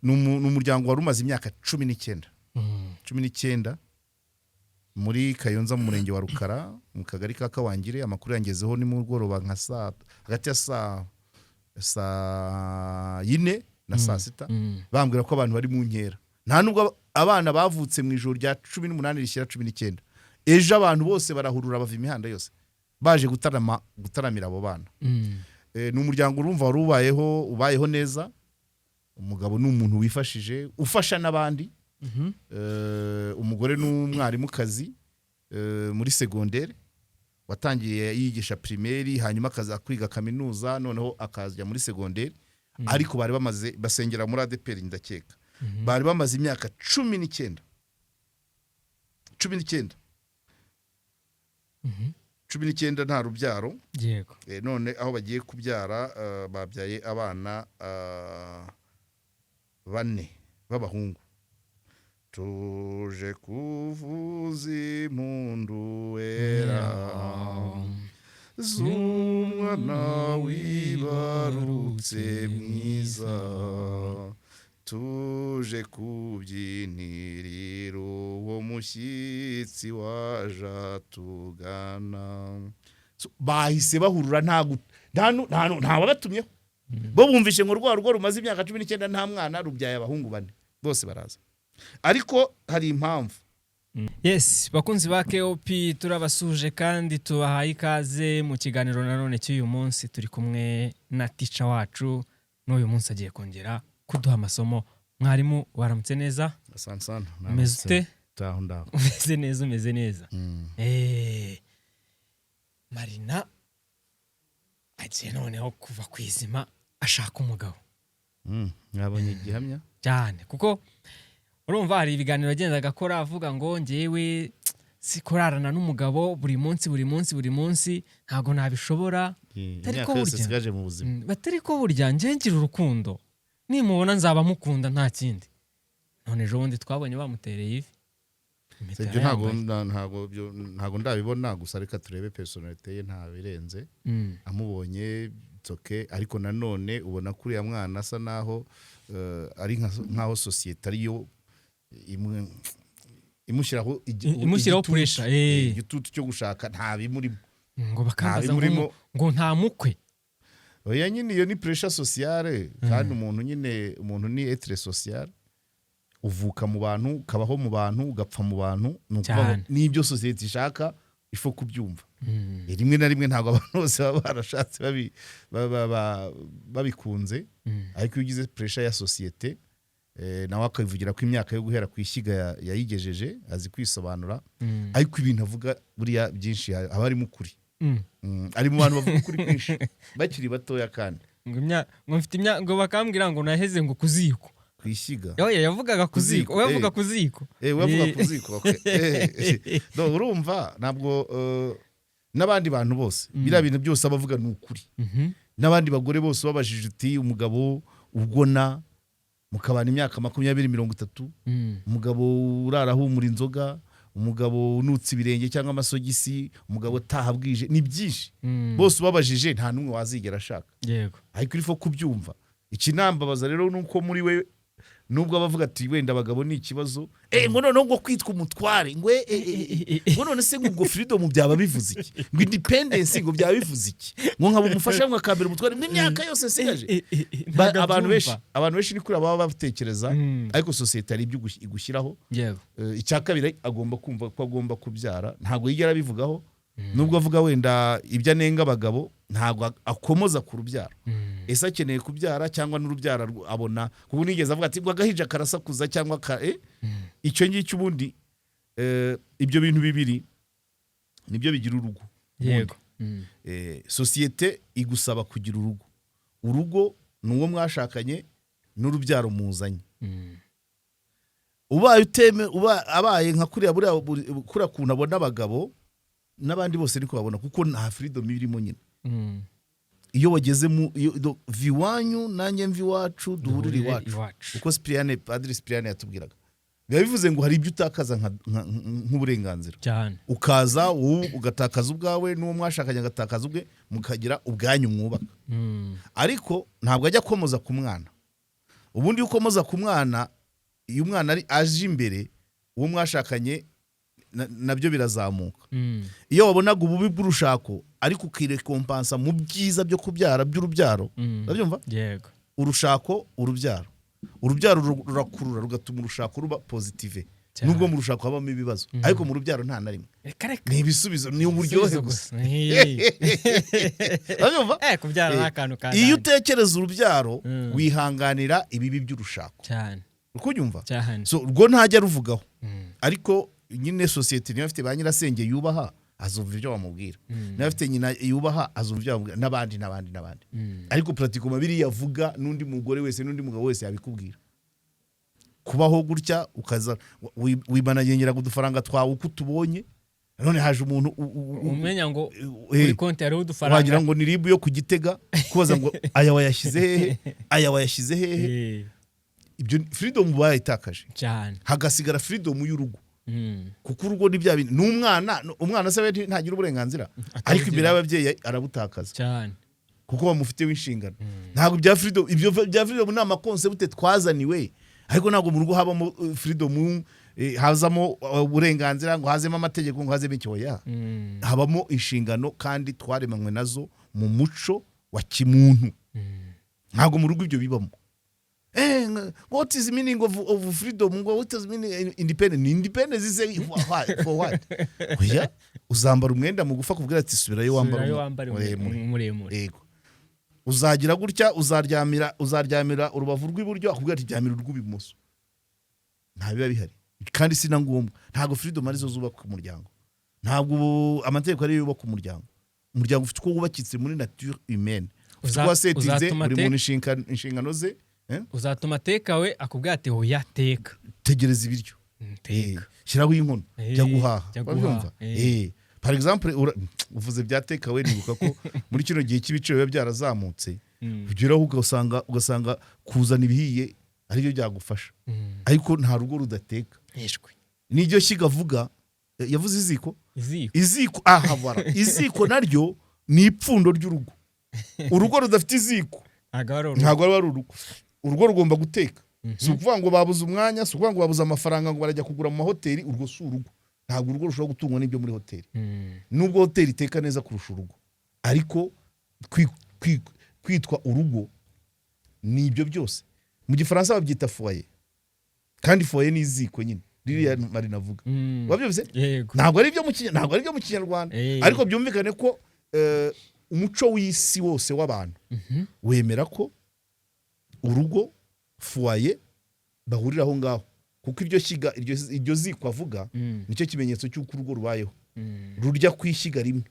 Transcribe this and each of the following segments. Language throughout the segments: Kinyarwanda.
Ni umuryango wari umaze imyaka 19, 19, muri Kayonza, mu murenge wa Rukara, mu kagari ka Kawangire. Amakuru yangezeho ni mugoroba, nka saa hagati ya saa 4 na saa 6, bambwira ko abantu bari mu nkera. Nta nubwo abana bavutse mu ijoro rya 18 rishyira 19. Ejo abantu bose barahurura, bava imihanda yose baje gutarama, gutaramira abo bana. Ni umuryango urumva wari ubayeho neza. Umugabo ni umuntu wifashije, ufasha n'abandi. Umugore ni umwarimukazi muri segonderi, watangiye yigisha primaire, hanyuma akaza kwiga kaminuza, noneho akajya muri segonderi. Ariko bari bamaze basengera muri ADEPR, ndakeka. Bari bamaze imyaka 19, 19, 19 nta rubyaro. None aho bagiye kubyara, babyaye abana bane b'abahungu. Tuje kuvuza impundu wera z'umwana wibarutse mwiza, tuje kubyinirira uwo mushyitsi waje tugana. So, bahise bahurura, nta nta wabatumyeho. Bo bumvishe ngo rwa rugo rumaze imyaka 19 nta mwana rubyaye abahungu bane, bose baraza. Ariko hari impamvu. Yes, bakunzi ba KOP, turabasuje kandi tubahaye ikaze mu kiganiro nanone cy'uyu munsi. Turi kumwe na teacher wacu, n'uyu munsi agiye kongera kuduha amasomo. Mwarimu, waramutse neza? Asante sana. Umeze ute? Ndaho, ndaho. Umeze neza, umeze neza. Marina agiye noneho kuva ku izima, ashaka umugabo. Mwabonye igihamya. Cyane, kuko urumva hari ibiganiro yagendaga akora avuga ngo ngewe si kurarana n'umugabo buri munsi, buri munsi, buri munsi, ntabwo nabishobora. Ariko Imyaka yose burya- nsigaje mu buzima. Batari ko burya njye ngira urukundo, nimubona nzaba mukunda, nta kindi. None ejo bundi twabonye bamutereye ivi, impeta Ibyo ntabwo yarayambaye. Ntabwo ndabibona gusa. Reka turebe personnalité ye, nta birenze. Amubonye, it's okay. Ariko nanone ubona ko uriya mwana asa naho ari nkaho sosiyete ariyo imushyiraho Imushyiraho igitutu, pressure. Igitutu cyo gushaka, nta bimurimo. Ngo bakambaza ngo bimurimo. Ngo nta mukwe. Oya nyine, iyo ni pressure sociale. Kandi umuntu nyine, umuntu ni être social. Uvuka mu bantu, ukabaho mu bantu, ugapfa mu bantu. Ni ukuvuga ngo n'ibyo sosiyete ishaka ifo kubyumva. Rimwe na rimwe ntabwo abantu bose baba barashatse babikunze. Ariko iyo ugize pressure ya sosiyete, nawe akabivugira ko imyaka yo guhera ku ishyiga yayigejeje, azi kwisobanura. Ariko ibintu avuga buriya byinshi aba arimo ukuri. Ari mu bantu bavuga ukuri kwinshi bakiri batoya kandi. Ngo mfite ngo bakambwira ngo naheze ngo ku ziko. Ku ishyiga. Oya, yavugaga ku ziko. Ku ziko, We yavuga ku ziko. We avuga ku ziko, okay. No, urumva ntabwo n'abandi bantu bose, biriya bintu byose aba avuga ni ukuri. N'abandi bagore bose babajije uti umugabo ugona mukabana imyaka 20, 30, umugabo urara ahumura inzoga, umugabo unutse ibirenge cyangwa amasogisi, umugabo utaha bwije, ni byinshi. Bose ubabajije nta n'umwe wazigera ashaka. Ariko il faut kubyumva. Ikinambabaza rero ni uko muri we, nubwo abavuga ati wenda abagabo ni ikibazo, ngo noneho ngo kwitwa umutware, ngo ngo none se ngo ubwo freedom byaba bivuze iki, ngo independence ngo byaba bivuze iki, ngo nkaba umufasha, ngo akambera umutware n'imyaka yose nsigaje. Ntabwo Abantu benshi, abyumva. abantu benshi ni kuri baba batekereza. Ariko sosiyete hari ibyo igushyiraho. Icya kabiri, agomba kumva ko agomba kubyara. Ntabwo yigera abivugaho, nubwo avuga wenda ibyo anenga abagabo, ntabwo akomoza ku rubyaro. Ese akeneye kubyara cyangwa n'urubyaro abona? Kuko nigeze avuga ati ngo agahinja karasakuza cyangwa ka icyo ngicyo. Ubundi ibyo bintu bibiri nibyo bigira urugo. Sosiyete igusaba kugira urugo. Urugo ni uwo mwashakanye n'urubyaro muzanye. Ubaye uteme uba abaye nka kuriya, buriya kuriya kuntu abona abagabo, n'abandi bose niko babona, kuko nta freedom irimo nyine. Iyo wageze mu iyo va iwanyu, nanjye mva iwacu, duhurire iwacu. Iwacu. Uko Cyprien, Padiri Cyprien yatubwiraga, biba bivuze ngo hari ibyo utakaza nk'uburenganzira. Ukaza wowe ugatakaza ubwawe, n'uwo mwashakanye agatakaza ubwe, mukagira ubwanyu mwubaka. Ariko ntabwo ajya akomoza ku mwana. Ubundi iyo ukomoza ku mwana, iyo umwana ari aje imbere, uwo mwashakanye nabyo birazamuka. Iyo wabonaga ububi bw'urushako ariko ukirekompansa mu byiza byo kubyara, by'urubyaro, urabyumva? Yego. Urushako, urubyaro, urubyaro rurakurura, rugatuma urushako ruba positive. Nubwo mu rushako habamo ibibazo, ariko mu rubyaro nta na rimwe. Reka reka. Ni ibisubizo, ni uburyohe Ibisubizo gusa. Hey. Urabyumva? Kubyara ni akantu ka Iyo danger. utekereza urubyaro, wihanganira ibibi by'urushako. Uri kubyumva? Cyane. So rwo ntajya ruvugaho, ariko nyine sosiyete niba afite ba nyirasenge yubaha, azumva ibyo bamubwira. Niba afite nyina yubaha, azumva ibyo bamubwira, n'abandi, n'abandi, n'abandi. Ariko pratiquement biriya avuga, n'undi mugore wese, n'undi mugabo wese yabikubwira. Kubaho gutya, ukaza wimanagengera udufaranga twawe uko utubonye, none haje umuntu Umenya ngo kuri konti hariho udufaranga. Wagira ngo ni RIB yo ku Gitega, kubaza ngo aya wayashyize hehe, aya wayashyize hehe. Ibyo freedom bayitakaje. Hagasigara freedom y'urugo, kuko urugo ni bya bintu, ni umwana. Umwana se we ntagira uburenganzira, ariko imbere y'ababyeyi arabutakaza, kuko bamufiteho inshingano. Ntabwo ibya freedom, ibyo bya freedom ni ama concept twazaniwe, ariko ntabwo mu rugo habamo freedom, hazamo uburenganzira, ngo hazemo amategeko, ngo hazemo icyo. Oya. Habamo inshingano, kandi twaremanywe nazo mu muco wa kimuntu. Ntabwo mu rugo ibyo bibamo. What is the meaning of freedom? Ngo what is the meaning independence? Ni independence is for what? Oya, uzambara umwenda mugufa, akubwira ati subirayo wambara Subirayo wambare muremure. Muremure. Yego. Uzagira gutya, uzaryamira urubavu rw'iburyo, akubwira ati ryamira urw'ibumoso. Nta biba bihari, kandi si na ngombwa. Ntabwo freedom arizo zubaka umuryango, ntabwo ubu amategeko ariyo yubaka umuryango. Umuryango ufite uko wubakitse muri nature humaine, ufite uko wasetinze Uzatuma buri muntu inshingano ze, eh? Uzatuma teka we akubwira ati oya, teka. Tegereza ibiryo. Teka. Shyiraho inkono, jya guhaha. Jya Urabyumva? guhaha. Par exemple, uvuze bya teka we, nibuka ko muri kino gihe cy'ibiciro biba byarazamutse, ugeraho ugasanga kuzana ibihiye aribyo byagufasha, ariko nta rugo rudateka. Yishwe. N'iryo shyiga avuga, yavuze iziko. Iziko. Iziko aha, bara iziko naryo ni ipfundo ry'urugo. Urugo rudafite iziko Ntabwo ari urugo. ntabwo ari urugo. Urugo rugomba guteka. Si ukuvuga ngo babuze umwanya, si ukuvuga ngo babuze amafaranga ngo barajya kugura mu mahoteli. Urwo si urugo. Ntabwo urugo rushobora gutungwa n'ibyo muri hoteli, nubwo hoteli iteka neza kurusha urugo. Ariko kwitwa urugo ni ibyo byose. Mu Gifaransa babyita foyer, kandi foyer ni iziko nyine ririya Marina avuga. Wabyumvise? Yego. Ntabwo ari ibyo mu Kinyarwanda, ariko byumvikane ko umuco w'isi wose w'abantu wemera ko urugo, foyer, bahurira aho ngaho, kuko iryo shyiga, iryo ziko avuga, nicyo kimenyetso cy'uko urugo rubayeho. Rurya ku ishyiga rimwe,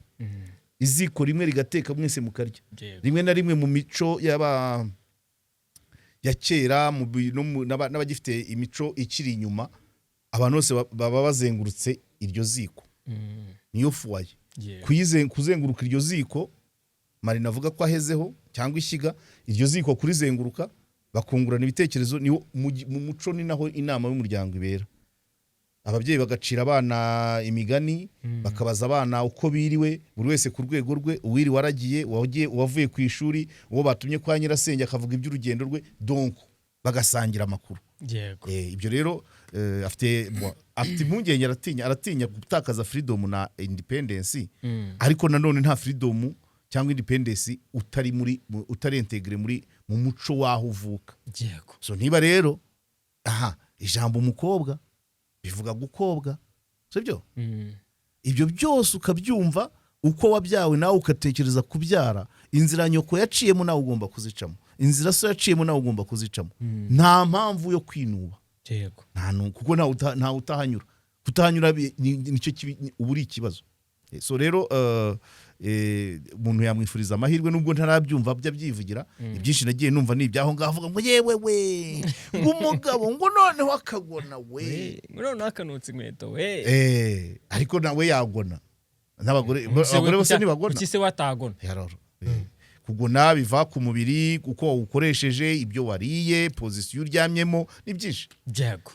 iziko rimwe rigateka, mwese mukarya. Rimwe na rimwe mu mico y'aba ya kera, mu bi- no mu- n'abagifite imico ikiri inyuma, abantu bose baba bazengurutse iryo ziko. Niyo foyer. Kuzenguruka iryo ziko Marina avuga ko ahezeho, cyangwa ishyiga, iryo ziko kurizenguruka bakungurana ibitekerezo, niwo mu muco ni naho inama y'umuryango ibera. Ababyeyi bagacira abana imigani, bakabaza abana uko biriwe, buri wese ku rwego rwe, uwiriwe aragiye, uwagiye, uwavuye ku ishuri, uwo batumye kwa nyirasenge akavuga iby'urugendo rwe, donc bagasangira amakuru. Ibyo rero, bon, afite impungenge, aratinya gutakaza freedom na independence. Ariko nanone nta freedom cyangwa independence utari muri utari intégré mu muco w'aho uvuka. So niba rero aha ijambo umukobwa bivuga gukobwa, sibyo? Ibyo byose ukabyumva uko wabyawe, nawe ugatekereza kubyara, inzira nyoko yaciyemo nawe ugomba kuzicamo, inzira so yaciyemo nawe ugomba kuzicamo. Nta mpamvu yo kwinuba. Nta kuko ntawe utahanyura. Kutahanyura nicyo kibi, uba uri ikibazo. So rero umuntu yamwifuriza amahirwe, nubwo ntarabyumva bya byivugira. Ibyinshi nagiye numva ni ibyaho ngaho, avuga ngo yewe we, ngo umugabo ngo noneho akagona we. We, ngo noneho akanutse inkweto we. Ariko nawe yagona n'abagore. Ubuse we Abagore bose ntibagona. Kuki se watagona? Yaroro. Kugona biva ku mubiri, uko wawukoresheje, ibyo wariye, position uryamyemo, ni byinshi.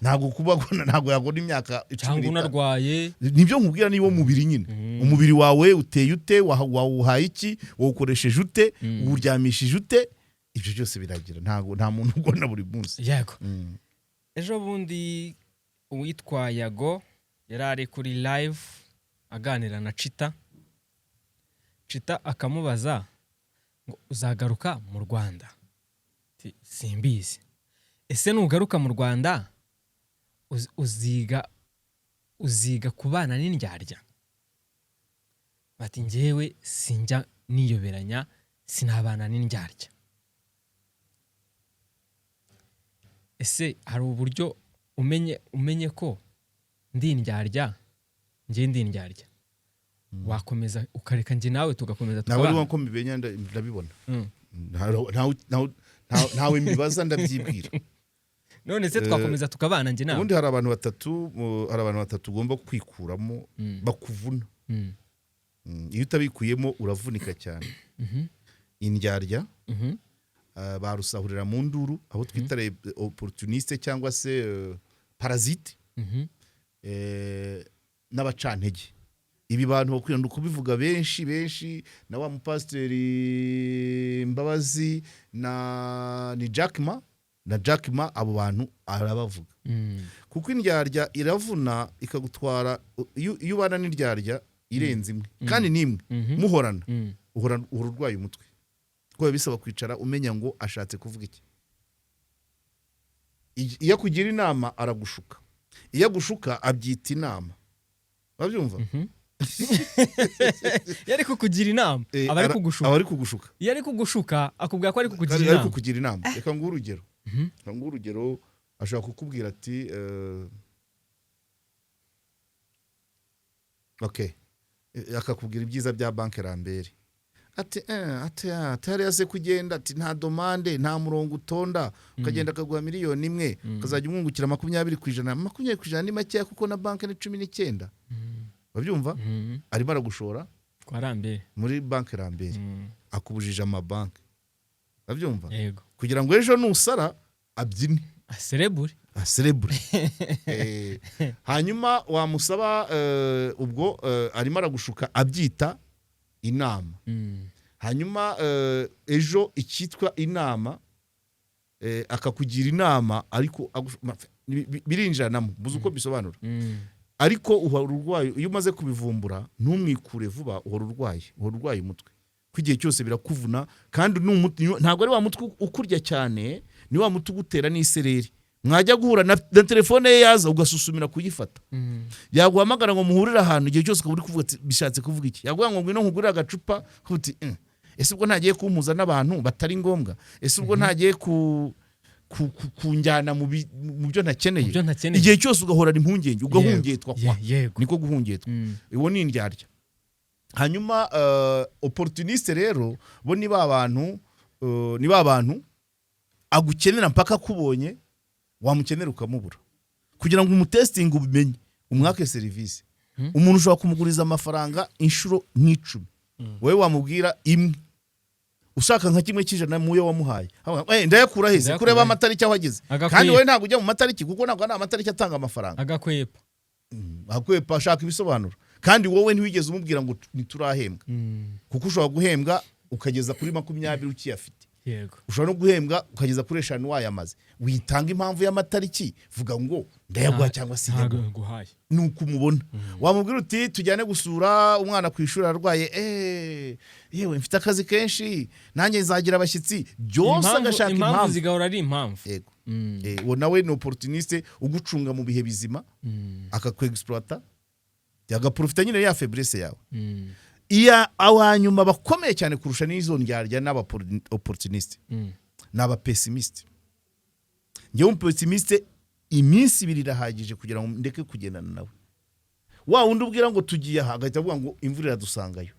Ntabwo kuba agona, ntabwo yagona imyaka 15. Cyangwa unarwaye. Nibyo nkubwira, niwo mubiri nyine. Umubiri wawe uteye ute? Wawuhaye iki? Wawukoresheje ute? Uwuryamishije ute? Ibyo byose biragira, ntago nta muntu ugona buri munsi. Ejo bundi uwitwa Yago yari ari kuri live aganira na Cita. Cita akamubaza ngo: "Uzagaruka mu Rwanda?" Ati: "Simbizi." "Ese nugaruka mu Rwanda uziga kubana n'indyarya?" Bati: "Njyewe sinjya niyoberanya, sinabana n'indyarya." Ese hari uburyo umenye ko ndi indyarya, njye ndi indyarya, wakomeza ukareka njye nawe tugakomeza Ntabwo ari tukabana? ko mbimenya, ndabibona. Ntawe mbibaza, ndabyibwira. None se twakomeza tukabana njye nawe? Ubundi hari abantu batatu ugomba kwikuramo bakuvuna. Iyo utabikuyemo uravunika cyane. Indyarya, barusahurira mu nduru, abo twita opportuniste cyangwa se parasite, n'abacantege. Ibi bantu bakwirinda kubivuga benshi benshi, na wa mupasiteri Mbabazi na ni Jack Ma na Jack Ma, abo bantu arabavuga. Kuko indyarya iravuna, ikagutwara. Iyo ubana n'indyarya irenze imwe kandi n'imwe, muhorana, uhora urwaye umutwe, kuko biba bisaba kwicara umenya ngo ashatse kuvuga iki. Iyo akugira inama aragushuka, iyo agushuka abyita inama, urabyumva? Iyo ari kukugira inama aba ari kugushuka. Aba ari kugushuka. Iyo ari kugushuka akubwira ko ari kukugira ari inama. Kukugira inama. Reka nguhe urugero. Reka nguhe urugero. Ashobora kukubwira ati okay, akakubwira ibyiza bya banki Rambere, ati hariya se kugenda, ati nta demande, nta murongo utonda, ukagenda akaguha miliyoni 1, ukazajya umwungukira 20%. 20% ni makeya, kuko na banki ni 19. Urabyumva? Arimo aragushora kwa Rambere. Muri banki Rambere. Akubujije amabanki, urabyumva? Yego. Kugira ngo ejo nusara abyine. Aserebure. Aserebure. Hanyuma wamusaba ubwo arimo aragushuka abyita inama. Hanyuma ejo icyitwa inama, akakugira inama ariko birinjiranamo, buze uko bisobanura. Ariko uhora urwaye. Iyo umaze kubivumbura ntumwikure vuba, uhora urwaye umutwe, ko igihe cyose birakuvuna. Kandi ntabwo ari wa mutwe ukurya cyane, ni wa mutwe ugutera n'isereri. Mwajya guhura na telefone ye yaza ugasusumira kuyifata. Yaguhamagara ngo muhurire ahantu, igihe cyose ukaba uri kuvuga ati: "Bishatse kuvuga iki?" Yaguha ngo: "Ngwino nkugurire agacupa," ukavuga uti: Ese ubwo ntagiye kumpuza n'abantu batari ngombwa? Ese ubwo ntagiye kunjyana mu byo ntakeneye?" Mu byo ntakeneye. Igihe cyose ugahorana impungenge, ugahungetwa kwa niko guhungetwa. Uwo ni indyarya. Hanyuma opportuniste rero bo ni ba bantu agukenera mpaka akubonye, wamukenera ukamubura. Kugira ngo umutesitinge ubimenye, umwake serivisi. Umuntu ushobora kumuguriza amafaranga inshuro nk'icumi, wowe wamubwira imwe ushaka nka 1% mu yo wamuhaye. Avuga: "Ndayakura hese?" Ndayakura Kureba he? amatariki aho ageze. Agakwiye. Kandi wowe ntabwo ujya mu matariki, kuko ntabwo ari amatariki atanga amafaranga. Agakwepa. Akwepa, ashaka ibisobanuro, kandi wowe ntiwigeze umubwira ngo ntiturahembwa. Kuko ushobora guhembwa ukageza kuri 20 ukiyafite. Ushobora no guhembwa ukageza kuri 5 wayamaze. Witanga impamvu y'amatariki, vuga ngo ndayaguha cyangwa se Ntabwo nyaguha. nguhaye. Ni uko umubona. Wamubwira uti: "Tujyane gusura umwana ku ishuri ararwaye." "Yewe mfite akazi kenshi, nanjye nzagira abashyitsi." Byose agashaka Impamvu impamvu. zigahora ari impamvu. Yego. Uwo nawe ni opportuniste ugucunga mu bihe bizima, akakwexploita, agaprofita nyine ya faiblesse yawe. Iya abanyuma bakomeye cyane kurusha n'izo ndyarya n'aba opportuniste ni aba pessimiste. Ngewe umupessimiste iminsi 2 irahagije kugira ngo ndeke kugendana nawe. Wa wundi ubwira ngo tugiye aha, agahita avuga ngo imvura iradusangayo.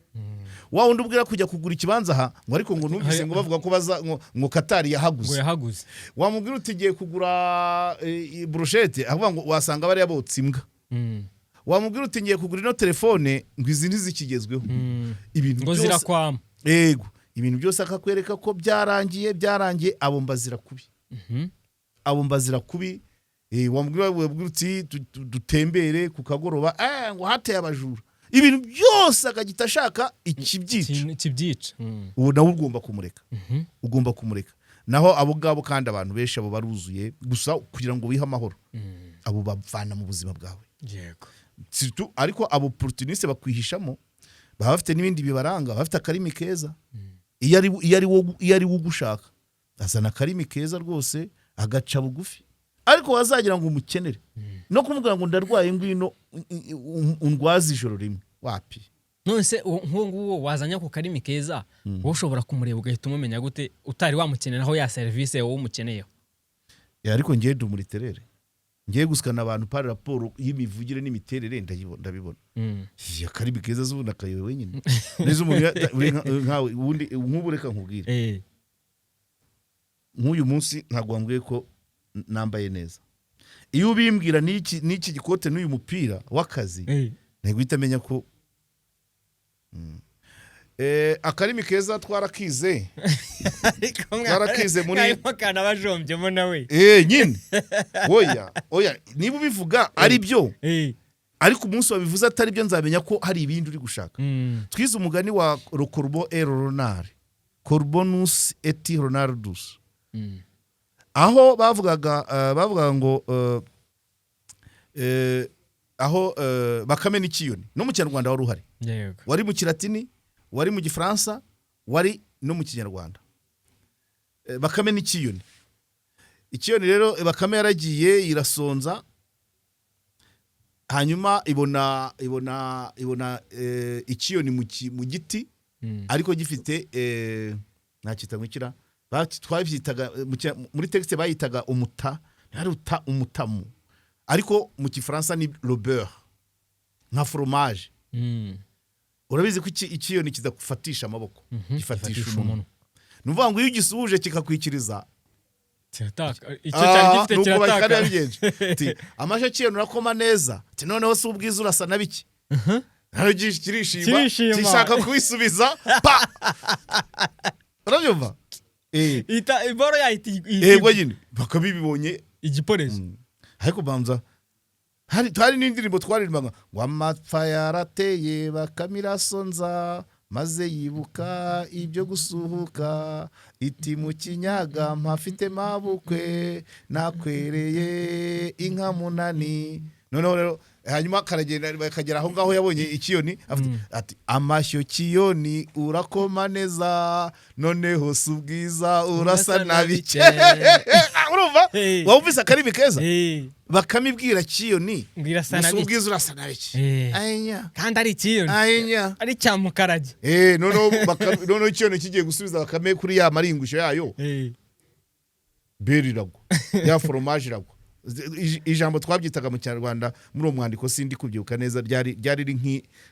Wa wundi ubwira kujya kugura ikibanza aha, ngo ariko ngo numvise ngo bavuga ko baza ngo Katari Ngo yahaguze. yahaguze. Wamubwira uti: "Ugiye kugura brochette," akavuga ngo wasanga bariya botsa imbwa. Wamubwira uti: "Ngiye kugura ino telefone," ngo izi ntizikigezweho. Ibintu Ngo byose zirakwama. Yego, ibintu byose akakwereka ko byarangiye, byarangiye. Abo mbazira kubi. Abo mbazira kubi. Wamubwira uti: "Dutembere ku kagoroba," ngo hateye abajura. Ibintu byose akagita ashaka ikibyica. Kibyica. Uwo nawe ugomba kumureka. Ugomba kumureka. Naho abo ngabo kandi, abantu benshi abo baruzuye. Gusa kugira ngo wihe amahoro, abo bavana mu buzima bwawe. Surtout, ariko abo opportuniste bakwihishamo, baba bafite n'ibindi bibaranga, baba bafite akarimi keza. Iyo ari wo ugushaka, azana akarimi keza rwose, agaca bugufi, ariko wazagira ngo umukenere no kumubwira ngo ndarwaye, ngwino undwaze ijoro rimwe, wapi. None se nk'uwo nguwo wazanye ako karimi keza, wowe ushobora kumureba ugahita umumenya gute utari wamukeneraho ya serivisi wowe umukeneyeho? Ariko ngiye ndi umuriterere, ngiye gusikana abantu par rapport y'imivugire n'imiterere, ndayibona, ndabibona. Iya, akarimi keza z'ubundi akayobe wenyine neza umuntu uri nkawe ubundi. Nk'ubu reka nkubwire, nk'uyu munsi ntabwo wambwiye ko nambaye neza. Iyo ubimbwira n'iki gikote n'uyu mupira w'akazi, ntabwo amenya ko akarimi keza twarakize. Ariko Twarakize muri- mwarimo kanabajombyemo nawe. Nyine oya, oya, niba ubivuga ari byo, ariko umunsi wabivuze atari byo, nzamenya ko hari ibindi uri gushaka. Twize umugani wa le corbeau et le renard, Corbonus et Renardus, aho bavugaga ngo aho bakame n'ikiyoni. No mu Kinyarwanda wari uhari, wari mu Kilatini, wari mu Gifaransa, wari no mu Kinyarwanda. Bakame n'ikiyoni. Ikiyoni rero, bakame yaragiye irasonza, hanyuma ibona ikiyoni mu giti, ariko gifite nacyita ngo ikira twabyitaga muri texte bayitaga umuta, ntari uta, umutamu, ariko mu Gifaransa ni le beurre, nka fromage. Urabizi ko ikiyoni kidafatisha amaboko, gifatisha Gifatisha umunwa. umunwa. Ni ukuvuga ngo iyo ugisuhuje kikakwikiriza. Kirataka icyo cyari gifite. Nuko Kirataka. bakaba yabigenje. Ati amashyi akiyoni urakoma neza. Ati noneho si ubwiza, urasa na bike. Nawe kirishima. Kirishima. Gishaka kubisubiza pa, urabyumva? Iboro yahita Yego nyine, bakabibibonye. Igiporezo. Ariko banza hari n'indirimbo twaririmbaga ngo amapfa yarateye, bakamirasonza, maze yibuka ibyo gusuhuka, iti mu kinyaga mpafite mabukwe, nakwereye inka munani. Noneho rero hanyuma karagenda, bakagera aho ngaho yabonye ikiyoni, ati amashyo kiyoni urakoma neza, noneho si ubwiza, urasa na bike. Urumva? Hey. Wumvise akarimi keza? Eh, bakamibwira kiyoni ngo irasa na gusa bike. Ubwiza urasa na bike. Ayinya. Kandi ari ikiyoni. Ayinya. Ari cyamukarage. Noneho ikiyoni kigiye gusubiza bakame kuri ya maringusho yayo, beurre iragwa, ya foromaje iragwa. Ijambo twabyitaga mu Kinyarwanda muri uwo mwandiko, sindi kubyibuka neza, ryari riri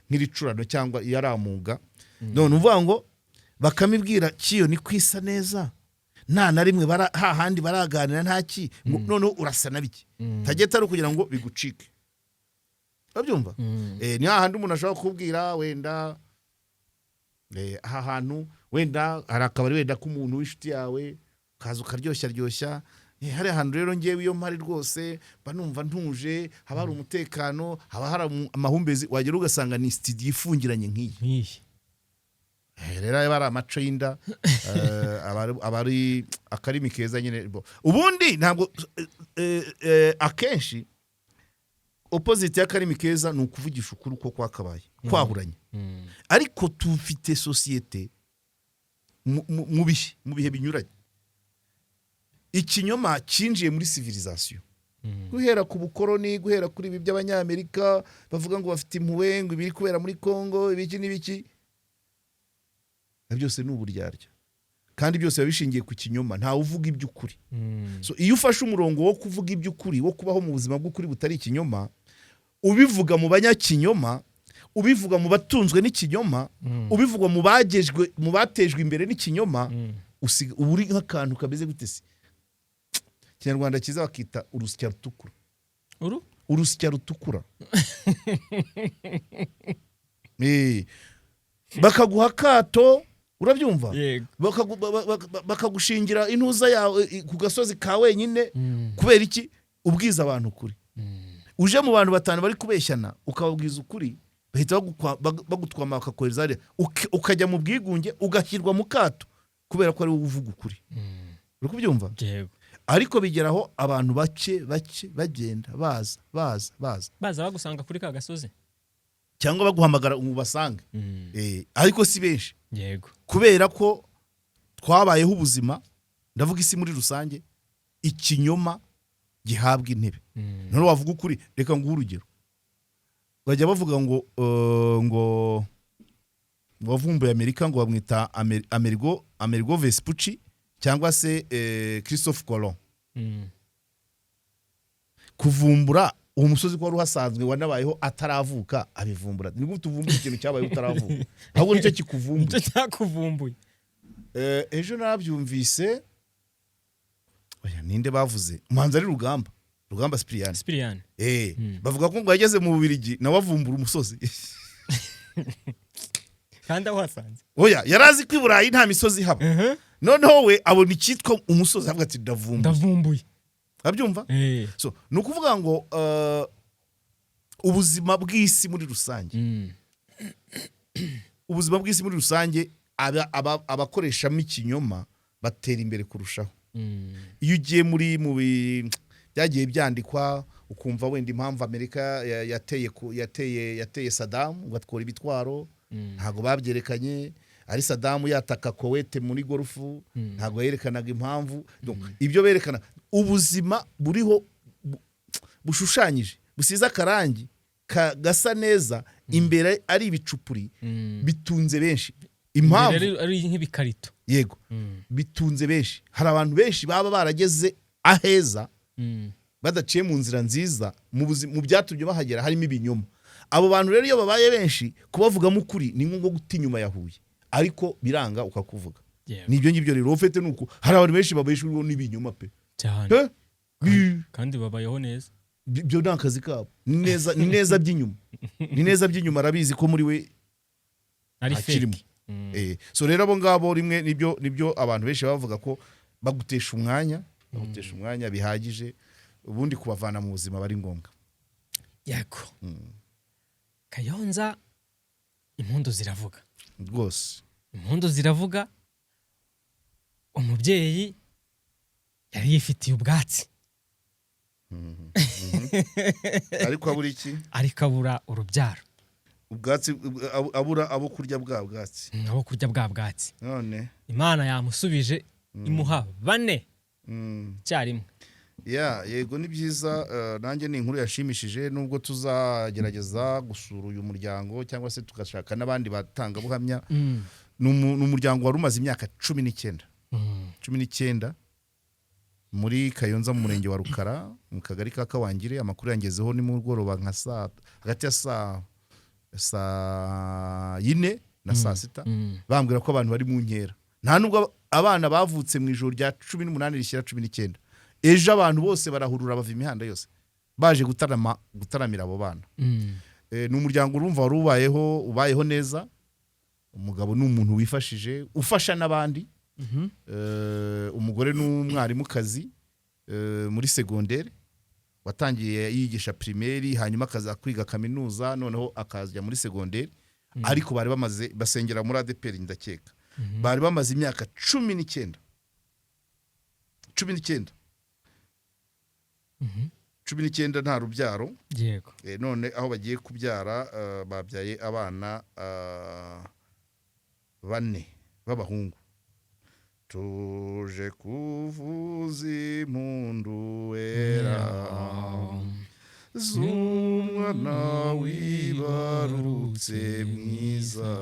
nk'iricurano cyangwa yaramuga. None uvuga ngo bakamibwira kiyoni kwisa neza, nta na rimwe hahandi baraganira, nta ki, ngo noneho urasa na bike, tageta ari ukugira ngo bigucike, urabyumva? Ni hahandi umuntu ashobora kukubwira wenda aha hantu wenda hari akabari wenda k'umuntu w'inshuti yawe, ukaza ukaryoshya ryoshya. Hari ahantu rero ngewe iyo mpari rwose mba numva ntuje, haba hari umutekano, haba hari amahumbezi, wagera ugasanga ni studio ifungiranye nk'iyi. Nk'iyi. Rero aba ari amaco y'inda, aba ari akarimi keza nyine. Ubundi ntabwo akenshi opposite y'akarimi keza ni ukuvugisha ukuri uko kwakabaye kwahuranye. Ariko tufite sosiyete mu bihe binyuranye ikinyoma cyinjiye muri civilisation, guhera ku bukoroni, guhera kuri ibi by'Abanyamerika bavuga ngo bafite impuhwe, ngo ibiri kubera muri Congo, ibiki n'ibiki, na byose ni uburyarya, kandi byose biba bishingiye ku kinyoma. Ntawe uvuga iby'ukuri. So iyo ufashe umurongo wo kuvuga iby'ukuri, wo kubaho mu buzima bw'ukuri butari ikinyoma, ubivuga mu banyakinyoma, ubivuga mu batunzwe n'ikinyoma, ubivuga mu bagejwe, mu batejwe imbere n'ikinyoma, usiga uba uri nk'akantu kameze gute se? Ikinyarwanda cyiza bakita urusya rutukura. Uru? Urusya rutukura. Bakaguha akato, urabyumva? Yego. Bakagushingira intuza yawe ku gasozi ka wenyine. Kubera iki? Ubwiza abantu ukuri. Uje mu bantu batanu bari kubeshyana, ukababwiza ukuri, bahita bagutwama, bakakohereza hariya. Ukajya mu bwigunge, ugashyirwa mu kato kubera ko ari wowe uvuga ukuri. Uri kubyumva? Yego. Ariko bigeraho abantu bake bake bagenda baza, baza, baza. Baza bagusanga kuri ka gasozi. Cyangwa baguhamagara ngo ubasange. Ariko si benshi. Kubera ko twabayeho ubuzima, ndavuga isi muri rusange, ikinyoma gihabwa intebe. None wavuga ukuri? Reka nguhe urugero. Bajya bavuga ngo wavumbuye Amerika ngo bamwita Amerigo Vespucci cyangwa se Christophe Colomb. Kuvumbura uwo musozi ko wari uhasanzwe, wanabayeho ataravuka, abivumbura? Ni gute uvumbura ikintu cyabayeho utaravuka? Ahubwo nicyo kikuvumbuye. Nicyo cyakuvumbuye. Ejo nabyumvise. Oya, ninde bavuze? Umuhanzi ari Rugamba Sipiriyani. Sipiriyani. Bavuga ko ngo yageze mu Bubiligi nawe avumbura umusozi. Kandi aho wasanze. Oya, yari azi ko i Burayi nta misozi ihaba, noneho we abona icyitwa umusozi, avuga ati: "Ndavumbuye." Ndavumbuye. Abyumva. So ni ukuvuga ngo ubuzima bw'isi muri rusange, ubuzima bw'isi muri rusange, abakoreshamo ikinyoma batera imbere kurushaho. Iyo ugiye muri mu byagiye byandikwa, ukumva wenda impamvu Amerika yateye Sadamu ngo atwara ibitwaro, ntabwo babyerekanye. Ari Sadamu yataka Kowete muri Golfe, ntabwo yerekanaga impamvu. Donc, ibyo berekana, ubuzima buriho bushushanyije, busize akarangi gasa neza, imbere ari ibicupuri, bitunze benshi. Impamvu Imbere ari nk'ibikarito. Yego. Bitunze benshi. Hari abantu benshi baba barageze aheza badaciye mu nzira nziza. Mu byatumye bahagera harimo ibinyoma. Abo bantu rero iyo babaye benshi, kubavugamo ukuri ni nko guta inyuma ya Huye, ariko biranga ukakuvuga. Nibyo ngibyo rero ufite, nuko hari abantu benshi babeshejweho n'ibinyoma pe. Cyane. Pe? Kandi babayeho neza. Ibyo ni akazi kabo, ni neza, ni neza by'inyuma, ni neza by'inyuma. Arabizi ko muri we ari ntakirimo. fake. So rero abo ngabo rimwe nibyo abantu benshi bavuga ko bagutesha umwanya, bagutesha umwanya bihagije. Ubundi kubavana mu buzima bari ngombwa. Yego. Kayonza, impundu ziravuga. Rwose. Impundu ziravuga. Umubyeyi yari yifitiye ubwatsi. Ariko abura iki? Ariko abura urubyaro. Ubwatsi, abura abo kurya bwa bwatsi. Abo kurya bwa bwatsi. None Imana yamusubije, imuha bane icyarimwe. Ya, yego, ni byiza. Nanjye ni inkuru yashimishije, nubwo tuzagerageza gusura uyu muryango cyangwa se tugashaka n'abandi batangabuhamya. Ni umuryango wari umaze imyaka 19, 19, muri Kayonza, mu murenge wa Rukara, mu kagari ka Kawangire. Amakuru yangezeho ni mugoroba, nka saa hagati ya saa 4 na saa 6, bambwira ko abantu bari mu nkera. Nta nubwo abana bavutse mu ijoro rya 18 rishyira 19. Ejo abantu bose barahurura, bava imihanda yose baje gutarama, gutaramira abo bana. Ni umuryango urumva wari ubayeho neza. Umugabo ni umuntu wifashije, ufasha n'abandi. Umugore ni umwarimukazi muri segonderi, watangiye yigisha primaire, hanyuma akaza kwiga kaminuza, noneho akajya muri segonderi. Ariko bari bamaze basengera muri ADEPR, ndakeka. Bari bamaze imyaka 19, 19, 19 nta rubyaro. None aho bagiye kubyara, babyaye abana bane b'abahungu. Tuje kuvuza impundu wera z'umwana wibarutse mwiza,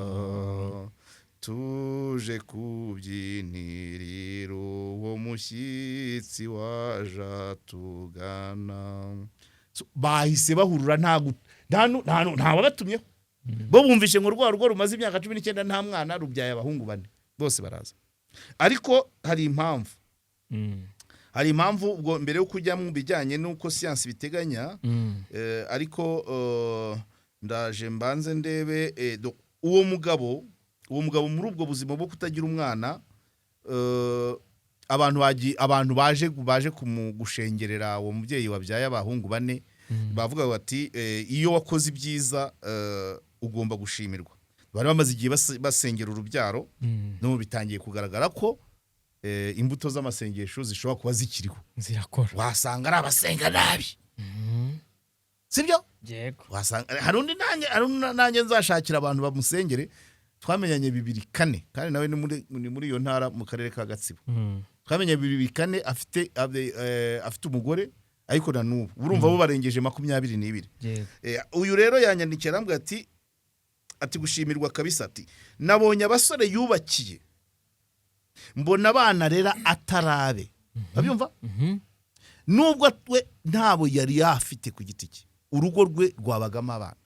tuje kubyinirira uwo mushyitsi waje tugana. So, bahise bahurura, nta wabatumyeho. Bo bumvishe ngo rwa rugo rumaze imyaka 19 nta mwana rubyaye abahungu bane, bose baraza. Ariko hari impamvu. Hari impamvu. Ubwo mbere yo kujya mu bijyanye n'uko siyansi biteganya, ariko ndaje mbanze ndebe. Uwo mugabo muri ubwo buzima bwo kutagira umwana, abantu baje gushengerera uwo mubyeyi wabyaye abahungu bane, bavuga bati: "Iyo wakoze ibyiza, ugomba gushimirwa." Bari bamaze igihe basengera urubyaro, n'ubu bitangiye kugaragara ko Imbuto z'amasengesho zishobora kuba zikiriho. Zirakora. Wasanga ari abasenga nabi, sibyo? Yego. Wasanga hari undi, nanjye hari undi nanjye nzashakira abantu bamusengere. Twamenyanye 2004, kandi nawe ni muri iyo ntara, mu karere ka Gatsibo. Twamenye 2004, afite umugore, ariko na n'ubu urumva bo barengeje 22. Uyu rero yanyandikiye, arambwira ati "Gushimirwa kabisa." Ati "Nabonye abasore yubakiye, mbona abana rera atarabe." Urabyumva? Mhm. Nubwo we ntabo yari yafite ku giti cye, urugo rwe rwabagamo abana,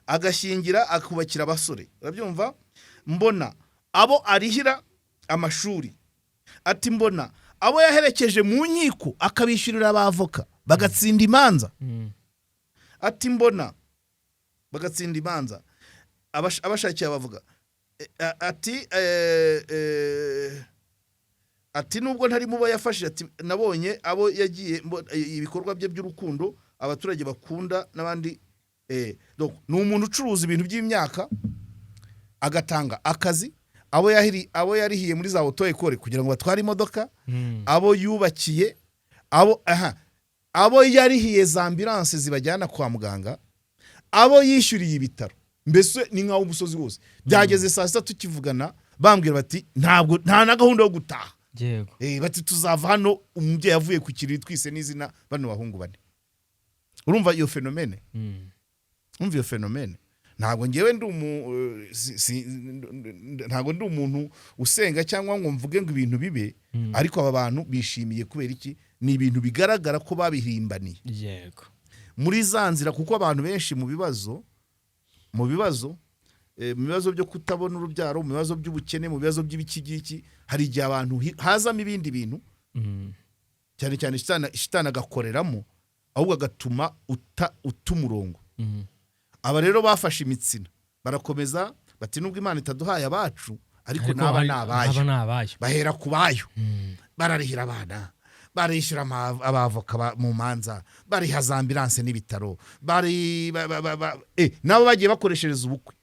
agashyingira, akubakira abasore. Urabyumva? Mbona abo arihira amashuri. Ati "Mbona abo yaherekeje mu nkiko, akabishyurira abavoka, bagatsinda imanza." Ati "Mbona bagatsinda imanza, abashakiye abavuga." Ati "Nubwo ntari mubo yafashije," ati "nabonye abo yagiye ibikorwa bye by'urukundo abaturage bakunda n'abandi." Donc, ni umuntu ucuruza ibintu by'imyaka, agatanga akazi, abo yarihiye muri za auto école kugira ngo batware imodoka, abo yubakiye, abo yarihiye za ambulance zibajyana kwa muganga, abo yishyuriye ibitaro, mbese ni nk'aho umusozi wose. Byageze saa 6 tukivugana, bambwira bati ntabwo nta na gahunda yo gutaha. Bati "Tuzava hano umubyeyi avuye ku kiriri twise n'izina bano bahungu bane." Urumva iyo phénomène? Umva iyo phénomène. Ntabwo ngewe ndi umu eh, si- si- ntabwo ndi umuntu usenga cyangwa ngo mvuge ngo ibintu bibe, ariko aba bantu bishimiye kubera iki? Ni ibintu bigaragara ko babihimbaniye muri za nzira, kuko abantu benshi mu bibazo byo kutabona urubyaro, mu bibazo by'ubukene, mu bibazo by'ibikigiki, hari igihe abantu hazamo ibindi bintu, cyane cyane shitani agakoreramo, ahubwo agatuma uta umurongo. Aba rero bafashe imitsina, barakomeza, bati "Nubwo Imana itaduhaye abacu, ariko n'aba ni abayo." Aba ni abayo. Bahera ku bayo, bararihira abana, barishyura abavoka mu manza, bariha za ambulance n'ibitaro, bari nabo bagiye bakoreshereza ubukwe.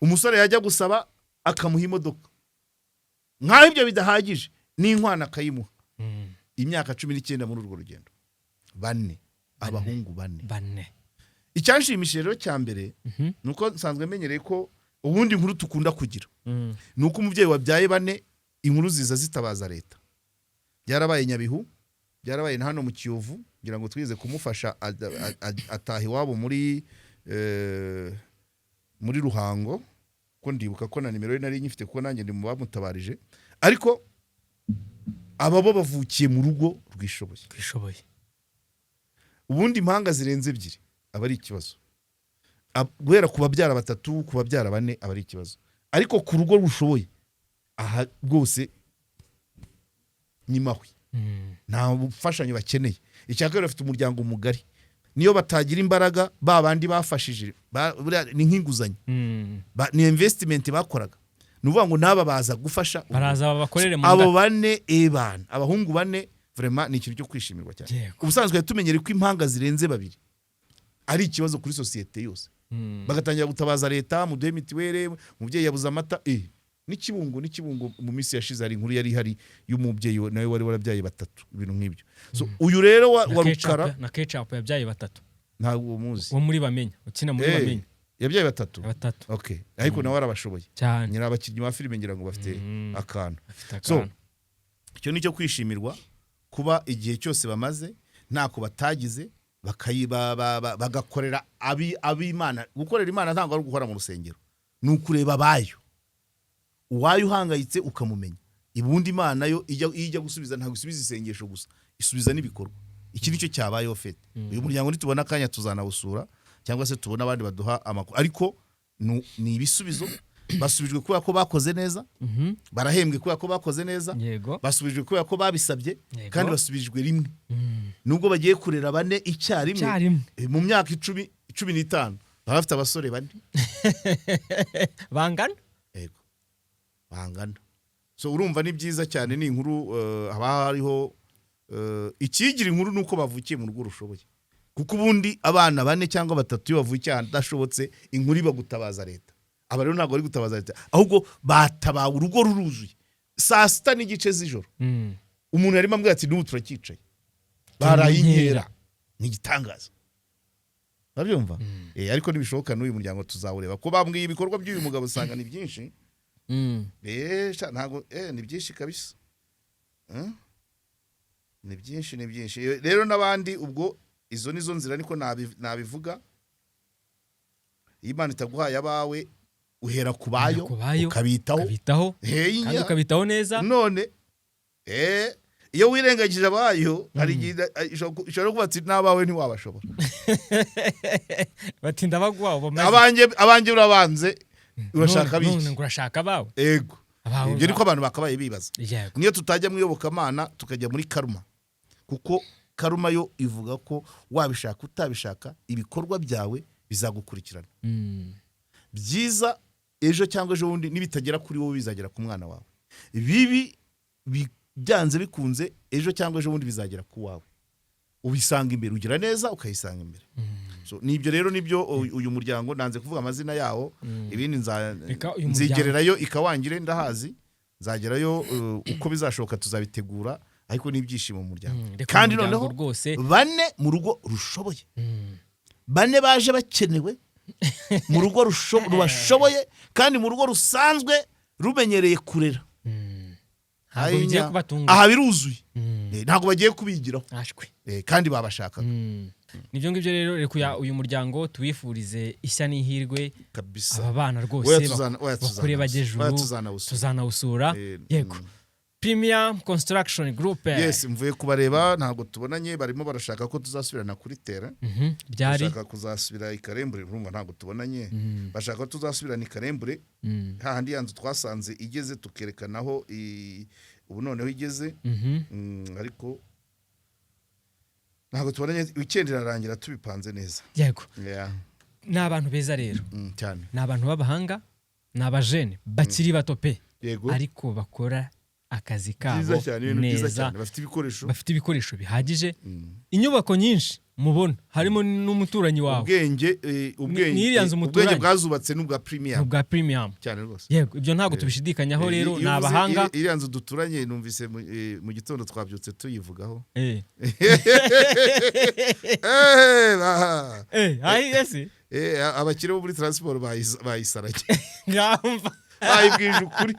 Umusore yajya gusaba akamuha imodoka, nk'aho ibyo bidahagije, n'inkwano akayimuha. Imyaka 19 muri urwo rugendo, bane, abahungu bane. Bane. Icyanshimishije rero cya mbere ni uko nsanzwe menyereye ko ubundi inkuru dukunda kugira ni uko umubyeyi wabyaye bane, inkuru ziza zitabaza leta. Byarabaye Nyabihu, byarabaye na hano mu Kiyovu, ngira ngo twize kumufasha ataha iwabo muri Ruhango, ko ndibuka ko na nimero ye nari nyifite, kuko nanjye ndi mu bamutabarije. Ariko aba bo bavukiye mu rugo rwishoboye. Twishoboye. Ubundi impanga zirenze ebyiri aba ari ikibazo. Guhera ku babyara batatu, ku babyara bane, aba ari ikibazo, ariko ku rugo rushoboye aha rwose ni mahwi. Nta bufashanyo bakeneye. Icya kabiri, bafite umuryango mugari, niyo batagira imbaraga, ba bandi bafashije buriya ni nk'inguzanyo. Ni investment bakoraga, ni ukuvuga ngo n'aba baza gufasha. Baraza babakorere mu Abo ngata. bane, ebana abahungu bane, vraiment ni ikintu cyo kwishimirwa cyane. Ubusanzwe tumenyere ko impanga zirenze babiri ari ikibazo kuri sosiyete yose, bagatangira gutabaza leta, muduhe mituweli, umubyeyi yabuze amata. N'ikibungo mu minsi yashize hari inkuru yari ihari y'umubyeyi nawe wari warabyaye batatu, ibintu nk'ibyo. So uyu rero Na wa Ketchup- Rukara. Na Ketchup yabyaye batatu. Ntabwo muzi. Wo muri Bamenya, ukina muri Bamenya. Yabyaye batatu? Batatu. Okay, ariko nawe arabashoboye. Cyane. Nyiri abakinnyi ba filime, ngira ngo bafite akantu. Afite So, akantu. icyo ni cyo kwishimirwa, kuba igihe cyose bamaze ntako batagize, bagakorera ab'Imana. Gukorera Imana ntabwo ari uguhora mu rusengero, ni ukureba abayo, uwayo uhangayitse ukamumenya. Ubundi Imana yo iyo ijya gusubiza, ntabwo isubiza isengesho gusa, isubiza n'ibikorwa. Iki nicyo cyabayeho fete. Uyu muryango nitubona akanya tuzanawusura, cyangwa se tubona abandi baduha amakuru, ariko ni ibisubizo basubijwe kubera ko bakoze neza. Barahembwe kubera ko bakoze neza. Basubijwe kubera ko babisabye. Kandi basubijwe rimwe, nubwo bagiye kurera bane icyarimwe. Icyarimwe. Mu myaka 10, 15, baba bafite abasore bane. Bangana. Yego, bangana. So urumva ni byiza cyane, ni inkuru haba hariho ikigira inkuru ni uko bavukiye mu rugo rushoboye, kuko ubundi abana bane cyangwa batatu iyo bavukiye ahantu adashobotse, inkuru iba gutabaza leta. Aba rero ntabwo bari gutabaza leta, ahubwo batabawe, urugo ruruzuye. Saa 6:30 z'ijoro, umuntu yarimo ambwira ati: "N'ubu turacyicaye, baraye inkera." Ni igitangaza, urabyumva? Ariko nibishoboka n'uyu muryango tuzawureba, ko bambwiye ibikorwa by'uyu mugabo usanga ni byinshi. Sha, ntabwo ni byinshi kabisa. Ni byinshi, ni byinshi. Rero n'abandi ubwo izo nizo nzira, niko nabivuga. Iyo Imana itaguhaye abawe, uhera ku bayo, Ku bayo, ukabitaho. Ukabitaho Hey, kandi nya. ukabitaho neza. None iyo wirengagije abayo, hari igihe ishobora kuba ati: "N'abawe ntiwabashobora." Bati: "Ndabaguha ubu." Abanjye, abanjye urabanze, urashaka none biki? Ngo urashaka abawe. Ego. Abawe. Ibyo niko abantu bakabaye bibaza. Niyo tutajya mu iyobokamana, tukajya muri karma, kuko karma yo ivuga ko wabishaka utabishaka, ibikorwa byawe bizagukurikirana, byiza ejo cyangwa ejo bundi, nibitagera kuri wowe bizagera ku mwana wawe, bibi byanze bikunze ejo cyangwa ejo bundi bizagera ku wawe. Ubisanga imbere, ugira neza ukayisanga imbere. So, nibyo rero, nibyo uyu muryango nanze kuvuga amazina yawo, ibindi Reka uyu muryango- nzigererayo ikawangire, ndahazi, nzagerayo uko bizashoboka tuzabitegura, ariko n'ibyishimo mu muryango. Reka Kandi umuryango noneho rwose bane mu rugo rushoboye, bane baje bakenewe mu rugo rubashoboye, kandi mu rugo rusanzwe rumenyereye kurera. Ntabwo bigiye Ayinya. kubatunga. Aha biruzuye. Ntabwo bagiye kubigiraho. Ashwe. Kandi babashakaga. Nibyo ngibyo rero, reka uyu muryango tuwifurize ishya n'ihirwe. Kabisa. Aba bana rwose Oya, oya, bakure bajye oya, juru. tuzanawusura. Tuzanawusura. Yego, Premium Construction Group. Yes, mvuye kubareba, ntabwo tubonanye, barimo barashaka ko tuzasubirana kuri terrain. Byari Bashaka kuzasubira i Karembure, urumva ntabwo tubonanye. Bashaka ko tuzasubirana i Karembure, hahandi ya nzu twasanze igeze, tukerekanaho ubu noneho igeze. Ariko ntabwo tubonanye, weekend irarangira tubipanze neza. Yego. Yeah. Ni abantu beza rero. Cyane. Ni abantu b'abahanga, ni abajene bakiri bato pe, ariko bakora akazi Byiza kabo cyane, ibintu byiza neza. cyane, bafite ibikoresho. Bafite ibikoresho bihagije. Inyubako nyinshi mubona harimo n'umuturanyi wawe. Ubwenge, ubwenge, Ni iriya nzu ubwenge muturanye. bwazubatse n'ubwa Ni premium. ubwa premium. Cyane rwose. Yego, ibyo ntabwo tubishidikanyaho. Rero Iyo ni uvuze abahanga. Iriya nzu duturanye, numvise mu gitondo twabyutse tuyivugaho. Ayi ese. Abakire bo muri transport bayisaranye. Ngaho mva. Bayibwije ukuri.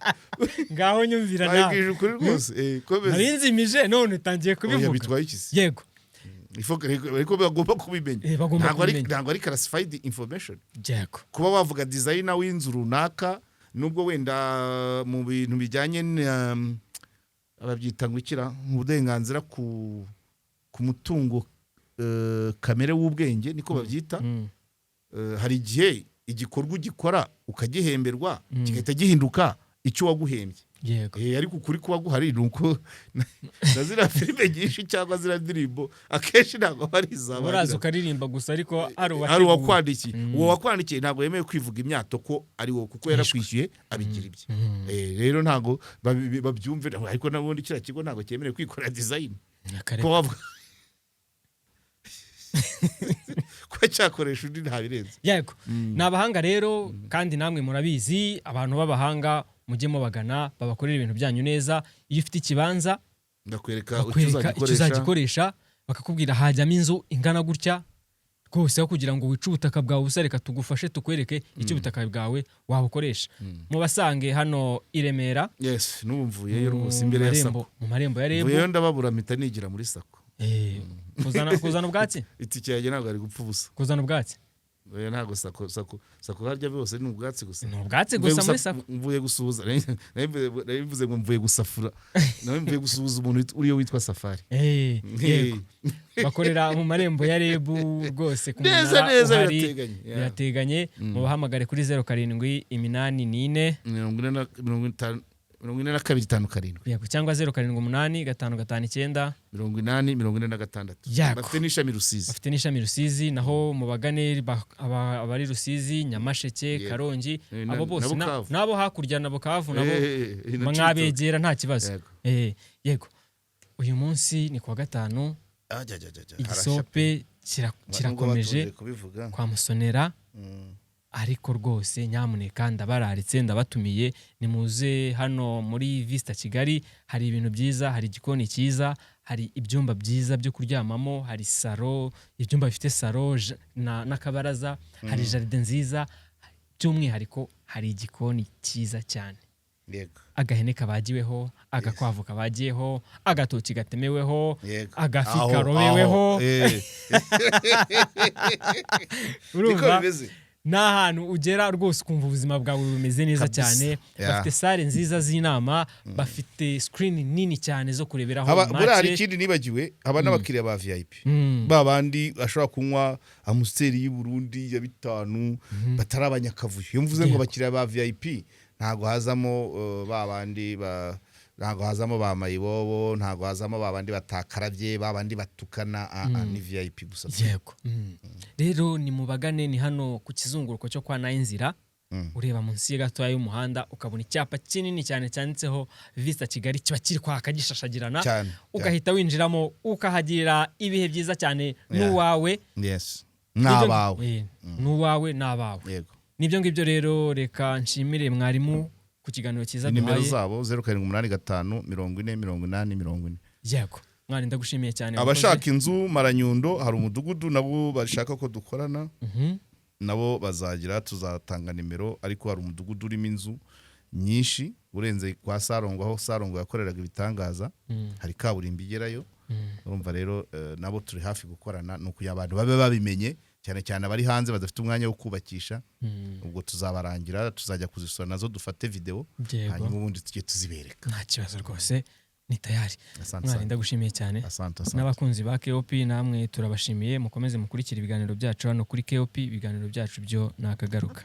Ngaho nyumvira nawe. Bayibwije ukuri rwose. Komeza. Nari nzimije none utangiye Oya, kubivuga. bitwaye iki se? Yego. Ariko bagomba kubimenya. Bagomba Ntabwo ari kubimenya. Ntabwo ari classified information kuba wavuga designer w'inzu runaka, nubwo wenda mu bintu bijyanye na babyita ngo ikira mu burenganzira ku mutungo kamere w'ubwenge, niko babyita. Hari igihe igikorwa ugikora ukagihemberwa, kigahita gihinduka icyo waguhembye. Ariko ukuri kuba guhari ni uko na ziriya filime nyinshi cyangwa ziriya ndirimbo akenshi ntabwo aba ari iza ba Uraza nyirazo. ukaririmba gusa, ariko ari Ari uwateguye. uwakwandikiye. Uwo wakwandikiye ntabwo yemewe kwivuga imyato ko ari wowe, kuko yarakwishyuye abigira ibye. Rero ntabwo babyumve, ariko n'ubundi kiriya kigo ntabwo cyemerewe kwikorera design. Akareka. Kuba wavuga kuba cyakoresha undi ntabirenze. Yego, ni abahanga rero, kandi namwe murabizi, abantu b'abahanga mujye mubagana babakorera ibintu byanyu neza. Iyo ufite ikibanza, ndakwereka icyo bakwereka icyo uzagikoresha. Uzagikoresha, bakakubwira hajyamo inzu ingana gutya rwose, aho kugira ngo wice ubutaka bwawe ubusa, reka tugufashe tukwereke icyo ubutaka bwawe wabukoresha. Mubasange hano i Remera. Yes, n'ubu mvuyeyo rwose, Mu imbere ya marembo SACCO. Mu marembo ya REB. Mvuyeyo ndababura, mpita nigira muri SACCO. Kuzana ubwatsi. Itike yanjye ntabwo ari gupfa ubusa. Kuzana ubwatsi. Oya, ntabwo SACCO harya byose ni ubwatsi gusa. Ni ubwatsi Mvuye gusa muri SACCO. Mvuye gusuhuza, nari mvuze ngo mvuye gusafura, nawe mvuye gusuhuza umuntu uriyo witwa Safari. Yego, bakorera mu marembo ya REB rwose, ku Neza munara neza. uhari. Birateganye. Yeah. Birateganye. Mubahamagare kuri 0784 40 na 50, 42 57. Yego, cyangwa 078 559 80 46. Yego. Bafite n'ishami Rusizi. Bafite n'ishami Rusizi, naho mubagane, abari Rusizi, Nyamasheke, Karongi, abo bose na Bukavu. n'abo hakurya na Bukavu nabo Na mwabegera nta kibazo. Yego. Yego, uyu munsi ni kuwa gatanu. Ah, jya, jya, jya, jya. Igisope Harashya. kirakomeje Nubwo bakunze kubivuga. kwa Musonera. Ariko rwose nyamuneka ndabararitse, ndabatumiye, nimuze hano muri Vista Kigali. Hari ibintu byiza, hari igikoni cyiza, hari ibyumba byiza byo kuryamamo, hari salon, ibyumba bifite salon n'akabaraza, hari jardin nziza, by'umwihariko hari igikoni cyiza cyane. Agahene kabagiweho, agakwavu kabagiyeho, agatoki gatemeweho, agafi karobeweho. Aho, niko Urumva bimeze. Ni ahantu ugera rwose ukumva ubuzima bwawe bumeze neza cyane. Bafite salle nziza z'inama, bafite screen nini cyane zo kureberaho Buriya hari match. ikindi nibagiwe, haba n'abakiriya ba VIP, ba bandi ashobora kunywa Amstel y'i Burundi ya 5, batari abanyakavuyo. Iyo mvuze ngo abakiriya ba VIP, ntabwo hazamo ba bandi ba, ntabwo hazamo ba mayibobo, ntabwo hazamo ba bandi batakarabye, ba bandi batukana. Ni VIP gusa. Yego. Rero ni mubagane, ni hano ku kizunguruko cyo kwa Nayinzira. Ureba munsi gatoya y'umuhanda ukabona icyapa kinini cyane cyanditseho Vista Kigali, kiba kiri kwaka gishashagirana. Cyane. Ugahita winjiramo ukahagirira ibihe byiza cyane n'uwawe. Yes, n'abawe. N'uwawe n'abawe. Nibyo ngibyo rero, reka nshimire mwarimu ku kiganiro cyiza Nimero duhaye. zabo 0785 40 80 40. Yego mwari, ndagushimiye cyane. Abashaka inzu Maranyundo, hari umudugudu nabo bashaka ko dukorana, nabo bazagira, tuzatanga nimero. Ariko hari umudugudu urimo inzu nyinshi urenze kwa Sarongo, aho Sarongo yakoreraga ibitangaza. Hari kaburimbo igerayo. Urumva rero nabo turi hafi gukorana, ni ukugira abantu babe babimenye, cyane cyane abari hanze badafite umwanya wo kubakisha. Ubwo tuzabarangira, tuzajya kuzisura nazo, dufate video, hanyuma ubundi tujye tuzibereka. Nta kibazo rwose, ni tayari. Asante Mwari, sana. ndagushimiye cyane. Asante, asante. N'abakunzi ba KOP namwe turabashimiye, mukomeze mukurikire ibiganiro byacu hano kuri KOP. Ibiganiro byacu byo ni akagaruka.